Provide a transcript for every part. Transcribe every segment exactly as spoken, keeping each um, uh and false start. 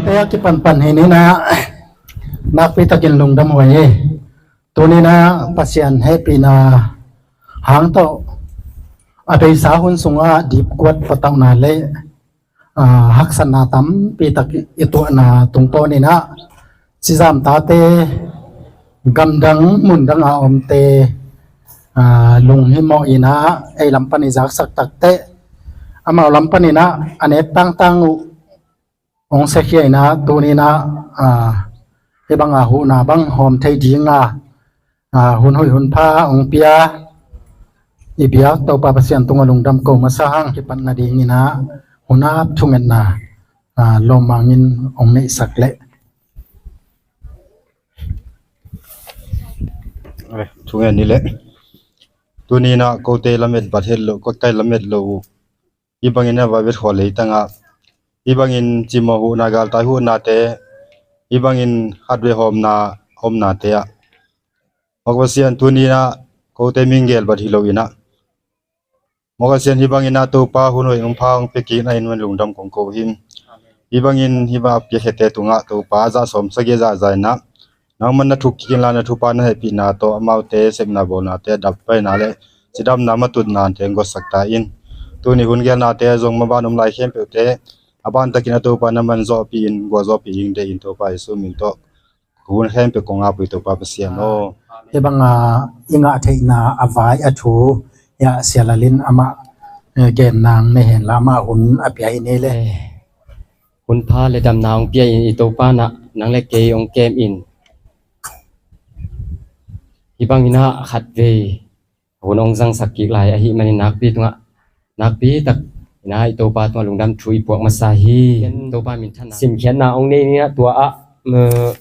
Te a kipanpan hi ni na, nakpi takin lungdam huai hi. Tuni na Pasian hehpihna hang tawh a beisa hun sungah dipkuat patauhna le, aa, haksatna tampi tak i tuahna tungtawn in ah, cidamtate gamdang mundang a omte, aa, lunghimawh in ah ei lam pan i zaksak takteh, amau lam pan in ah a nek tangtang uh hong siakhia in ah, tuni in ah, aa, hih banga huhna bang hawm thei dinga, aa, hun hoih hun pha hong pia i biak Topa Pasian tungah lungdam ko masa hang, kipatna dingin ah hun ap thungetna, aa, lawmmangin hong neihsak leh. Eh, thungen ni leh. Tuni in ah kote lamet bat het lo, kote lamet lo uh. Hih bangin a va vet khawh leitang ah, hih bangin cimawh huhna, galtai huhnate, hih bangin khatvei hawmna, hawmnate ah, Mawk Pasian tuni in ah kote minggel bat hi lo in ah, Mawk Pasian hih bangin ah Topa hun hoih hun pha hong pia kik na in hong lungdam kong ko hi. Hih bangin hih bang a piakhiate tungah Topa zah sawm sagih zahzah in ah nangman na thuk kik inla, na thupha, na hehpihna tawh amaute sepna bawlnate dap paina le cidamna matutnate hong guansak ta in. Tuni hun gelnate zong maban om lai khempeuhte a ban takin a Topa na man zawhpih in, guah zawhpih in deih in, Topa Jesu min tawh ka hun khempeuh kong ap uh hi Topa Pasian aw. Hih banga i ngah theihna a vai a thu, ya, Sia Lal in amah, eh, gen nang nei henla, amah hun a pia hi ni le. Eh, hun pha le damna hong pia in i Topa in ah nang le kei hong kem in. Hih bangin ah khatvei hun hong zangsak kik lai ahih manin nakpi tungah, nakpi tak in ah i Topa tungah lungdam thu i puak masa hi. Topa minthanna simkhiatna hong nei ni in ah, tua ah, eh,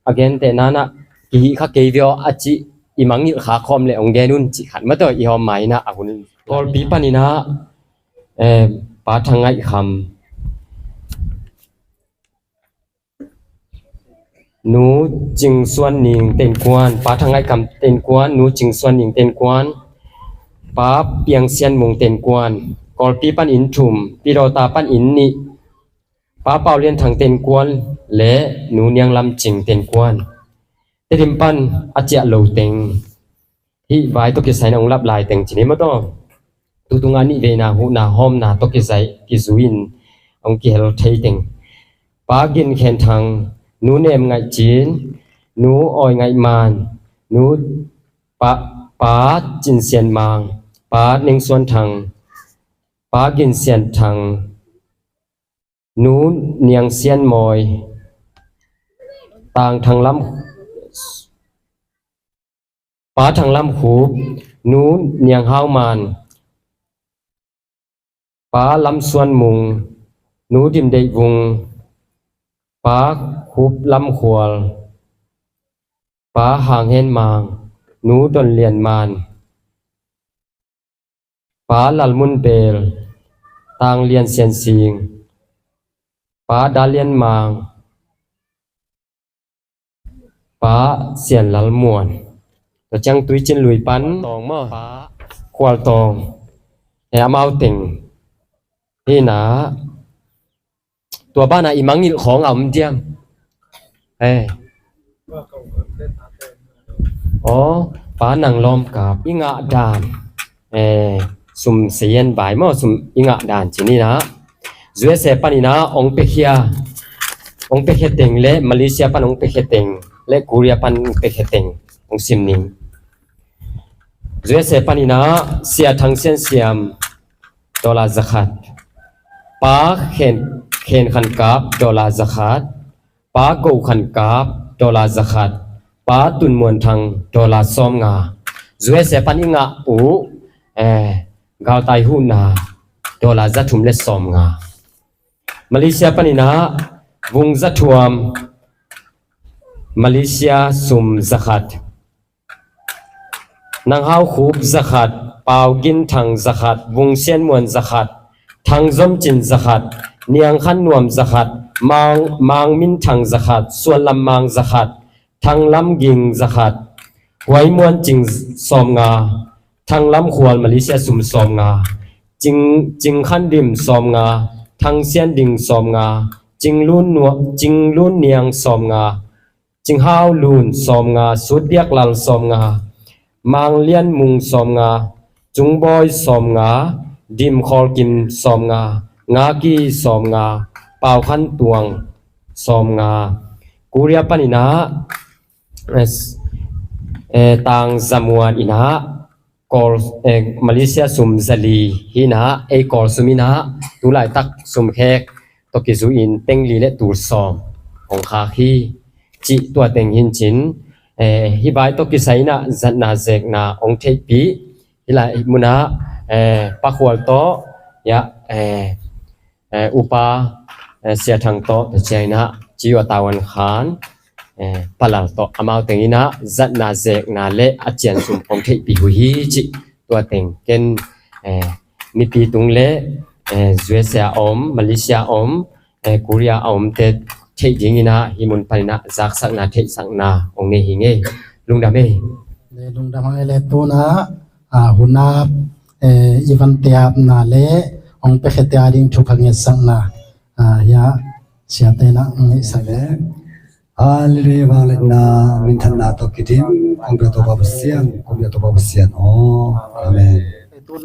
a gentehna in ah kihih kha kei ve aw a cih i mangngilh kha khawm leh hong gen un cih khat maw, tua i hawm ma in ah a hun. Kawlpi pan in ah, eh, Pa Thang Ngaih Kham, Nu Cing Suan Ning Tenkuan, Pa Thang Ngaih Kham Tenkuan, Nu Cing Suan Ning Tenkuan, Pa Piang Sian Mung Tenkuan, Kawlpi pan in thum, Pi Dawta pan in nih, Pa Pau Lian Thang Tenkuan le Nu Niang Lam Cing Tenkuan. Tedim pan a ciah lo teng, hih vai tawh kisai in hong lap lai teng ci ni maw, tua. Tu tungah nih veina huhna hawmna tawh kisai kizui in hong kihel thei teng. Pa Gin Khen Thang, Nu Nem Ngaih Cin, Nu Awi Ngaih Man, Nu Pa, Pa Cin Sian Mang, Pa Neng Suan Thang, Pa Gin Sian Thang, Nu Niang Sian Mawi, Tang Thang Lam, Pa Thang Lam Khup, Nu Niang Hau Man, Pa Lam Suan Mung, Nu Dim Deih Vung, Pa Khup Lam Khual, Pa Hang Hen Mang, Nu Don Lian Man, Pa Lal Mun Bel, Tang Lian Sian Sing, Pa Da Lian Mang, Pa Sian Lal Muan. Tua ciang Tui Cin Lui pan Tawng maw, Pa Khual Tawng. Eh, amau teng hi na. Tua banah i mangngilh khawng a om diam? Eh. Aw, Pa Nang Lawm Kap, i ngah dan. Eh, sum seien bai maw, sum i ngah dan ci ni na. U S A pan in ah hong piakhia, hong piakhia teng le Malaysia pan hong piakhia teng le Korea pan hong piakhia teng hong sim ning. U S A pan in ah Sia Thang Sian Siam, dollar zakhat. Pa Khen, Khen Khan Kap, dollar zakhat. Pa Go Khan Kap, dollar zakhat. Pa Tun Muan Thang, dollar sawmnga. U S A pan i ngah uh, eh, galtai huhna, dollar zathum le sawmnga. Malaysia panin ah Vung Za Thuam, Malaysia sum za khat. Nang Hau Khup za khat, Pau Gin Thang za khat, Vung Sian Muan za khat, Thang Zom Cin za khat, Niang Khan Nuam za khat, Mang, Mang Min Thang za khat, Suan Lam Mang za khat, Thang Lam Ging za khat, Huai Muan Cing sawm nga, Thang Lam Khual Malaysia sum sawm nga, Cing, Cing Khan Dim sawm nga, Thang Sian Ding sawm nga, Cing Lun Nua-, Cing Lun Niang sawm nga, Cing Hau Lun sawm nga, Sut Biak Lal sawm nga, Mang Lian Mung sawm nga, Cung Bawi sawm nga, Dim Khawl Kim sawm nga, Nga Ki sawm nga, Pau Khan Tuang sawm nga. Korea panin ah, eh, s-, eh, Tang Za Muan in ah, Kawl, eh, Malaysia sum za li hi in ah, ei Kawl sum in ah, tu laitak sum khek tawh kizui in peng li le tul sawm hong khak hi, cih tua teng hi in cin, eh, hih bai tawh kisai in ah zatna zekna hong theihpih, hih lai mun ah, eh, Pa Khual tawh, ya, eh, eh, Upa, eh, Sia Thang tawh, tua ciang in ah, Ci Ua Tawan Khan, eh, Pa Lal tawh, amau teng in ah, zatna zekna le a cian sum hong theihpih uh hi cih, tua teng ken, eh, mipi tung le, eh, U S A om, Malaysia om, eh, Korea a omte theih ding in ah, hih mun panin ah, zaksakna, theihsakna hong nei hi ing ei. Lungdam ei. Le lungdam ei le tu in ah, a, hun a, eh, i van teh apna le hong piakhia te a ding thupha ngetsakna, a, hia, siate in ah hong ngeihsak le. Hallelujah, vangliatna, minthanna tawh kidim, kong pia Topa Pasian, kong pia Topa Pasian. Oh, amen. Tun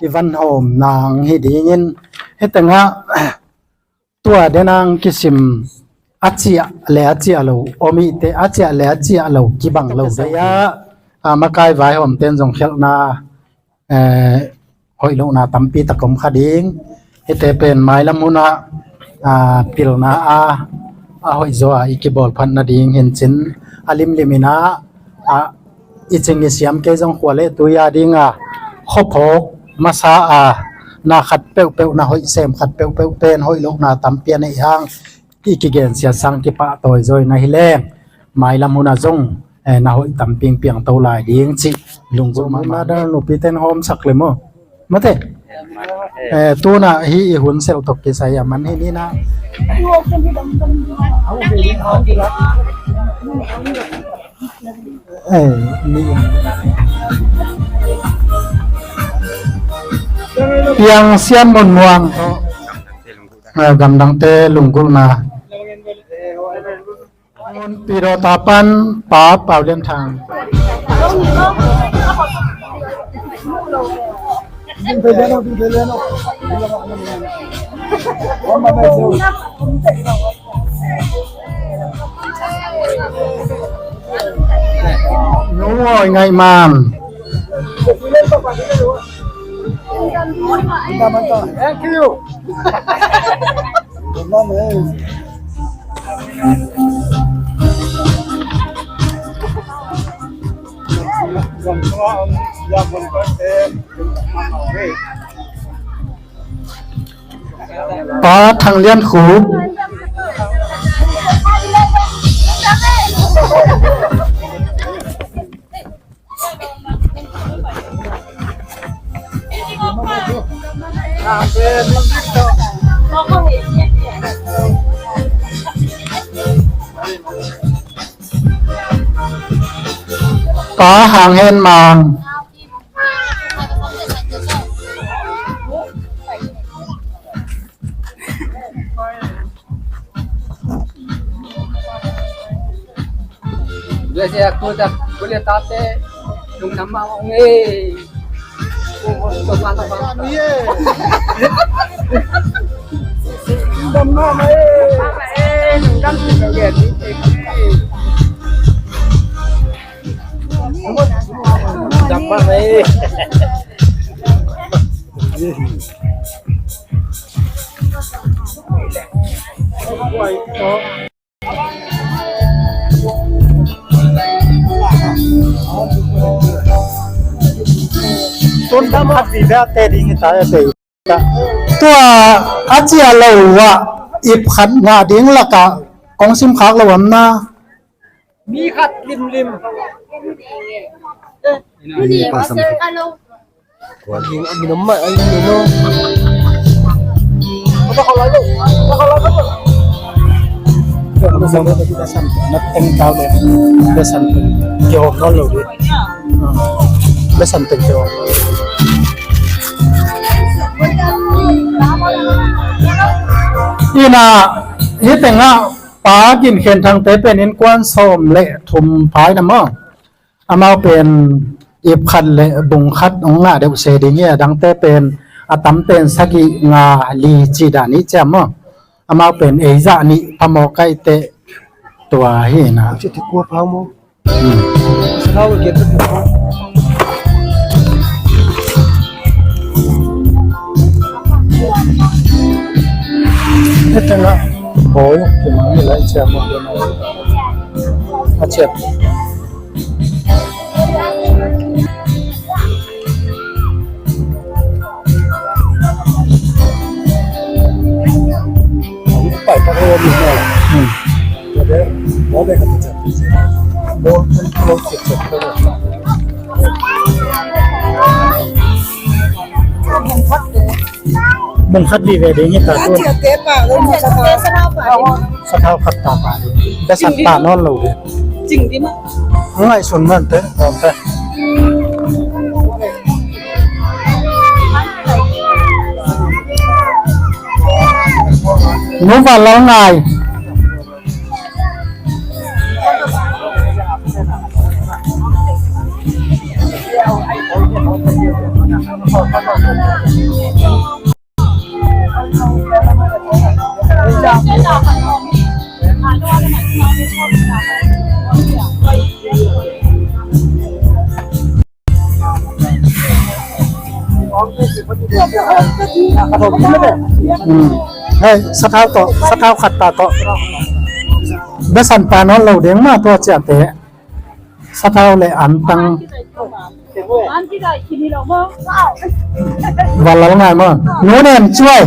i van hawmna hong hi dingin, hih tengah, tua denang kisim a ciah le a ciah lo om ihte, a ciah le a ciah lo kibang lo dei a, a, makai vaihawmte in zong khialhna, eh, hoih lohna tampi tak om kha ding. Hihte pen mailam hun ah, a, pilna a, a hoih zaw a i kibawl phat nading hi in cin, a limlim in ah, a, i cing i siam kei zong khua le tui a ding a, khuaphawk masa a, na khat peuhpeuh, na hoih sem khat peuhpeuh pen hoih lohna tampi a neih hang, i kigensiat sang kipahtawi zaw in ahi leng, mailam hun ah zong, eh, na hoih tampi hong piangto lai ding cih lunggulh mahmah. Mother nupite in hawmsak le maw. Mate. Eh, tu in ah hih i hun selh tawh kisai a man hi ni in ah. Eh, ni. Piang Sian Mun Muang tawh, eh, gamdangte lunggulhna. Mun Pi Daw Tapan, Pa Pau Lian Thang. Nu Oi Ngaih Man. Thank you. Pa Thang Lian Khup. Pa Hang Hen Mang. Tua a ciah lo uh ah, ip khat ngah ding lakah kong sim khak lo am na. Mi khat limlim. Ni pa sam. Kuan ding a min om mah ai ni no. Bia sam teng tau le. Bia sam teng. Kihawm nawn lo ding. Bia sam teng kihawm. Ina, hih tengah Pa Gin Khen Thangte pen innkuan sawm le thum phai na maw. Amau pen ip khat le bung khat hong ngah deuh se ding hi a, dangte pen a tam pen sagih nga li ci dan hi ciam maw. Amau pen ei zah nih phamawh kaih teh tua hi na. Ci ti kua phau maw. Hmm. Sa lau ke tu. Hih tengah bawi kima hi lai ciam maw. A ciam. Bung khat vive ding hi ta tu. Sathau khat ta pa ding. Bia sam ta nawn lo ding. Ngaihsun man te. Nu Van Lal Ngai. Hmm. Hei, sathau tawh, sathau khat ta tawh. Bia sam ta nawn lo ding mah tua ciahte. Sathau le antang. Van Lal Ngai maw. Nu Nem Cuai.